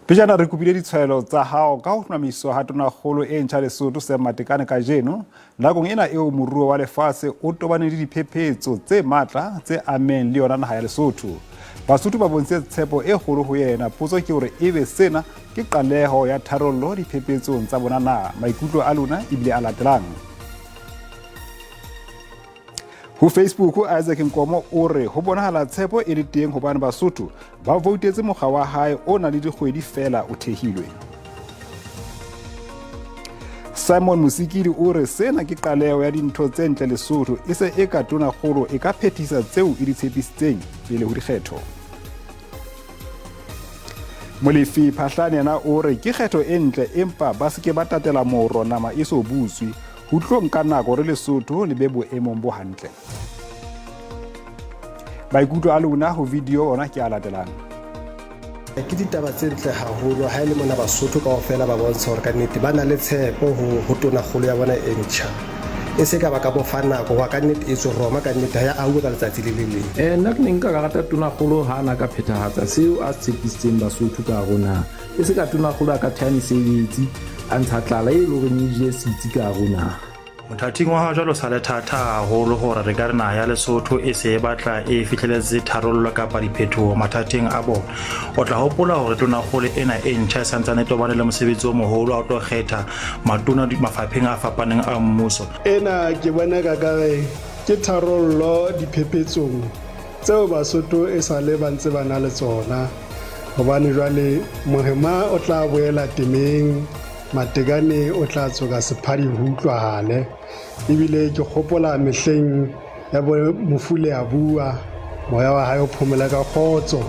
Pejana re kopile ditshwaelo tsa hao ka ho hlomamiswa ha tonakgolo e ntjha Lesotho Sam Matekane kajeno, nakong ena eo moruo wa lefatshe o tobaneng le diphephetso tse matla tse ameng le yona naha ya Lesotho. Basotho ba bontshitse tshepo e kgolo ho yena. Potso ke hore ebe sena ke qaleho ya tharollo diphephetsong tsa bona na? Maikutlo a lona ebile a latelang. Ho Facebook, Isaac Nkomo o re ho bonahala tshepo e le teng hobane Basotho ba voutetse mokga wa hae o na le dikgwedi feela o thehilwe. Simon Mosikili o re sena ke qaleho ya dintho tse ntle Lesotho, e se e ka tonakgolo e ka phethisa tseo e di tshepisitseng pele ho dikgetho. Molefi Phahlane yena o re ke kgetho e ntle empa ba se ke ba tatela moro nama e so butswe. Ho tlo nka nako re Lesotho le be boemong bo hantle. Maikutlo a lona ho video ona ke a latelang. Ke ditaba tse ntle haholo ha e le mona Basotho kaofela ba bontsha hore ka nnete ba na le tshepo ho tonakgolo ya bona e ntjha. E se ka ba ka mo fa nako hoba ka nnete e tswe Roma ka nnete ha ya ahuwa ka letsatsi le le leng. Nna ke ne nka rata tonakgolo ha a na ka phethahatsa seo a se tshepisitseng Basotho ka hare ho naha. E se ka tonakgolo a ka theha mesebetsi, a ntsha tlala e leng horeng e jele setsi ka hare ho naha. Mothating wa ha jwale o sa le thata haholo hore re ka re naha ya Lesotho e se e batla e fihleletse tharollo kapa diphetoho mathateng a bona. O tla hopola hore tonakgolo ena e ntjha e santsane e tobane le mosebetsi o moholo wa ho tlo kgetha matona mafapheng a fapaneng a mmuso. Ena ke bona eka kare ke tharollo diphephetsong tseo Basotho e sa le ba ntse ba na le tsona, hobane jwale mohema o tla boela temeng, Matekane o tla tsoka sephadi ho utlwahale. Ebile ke gopola mehleng ya bo mofu le a bua, moya wa hae o phomole ka kgotso.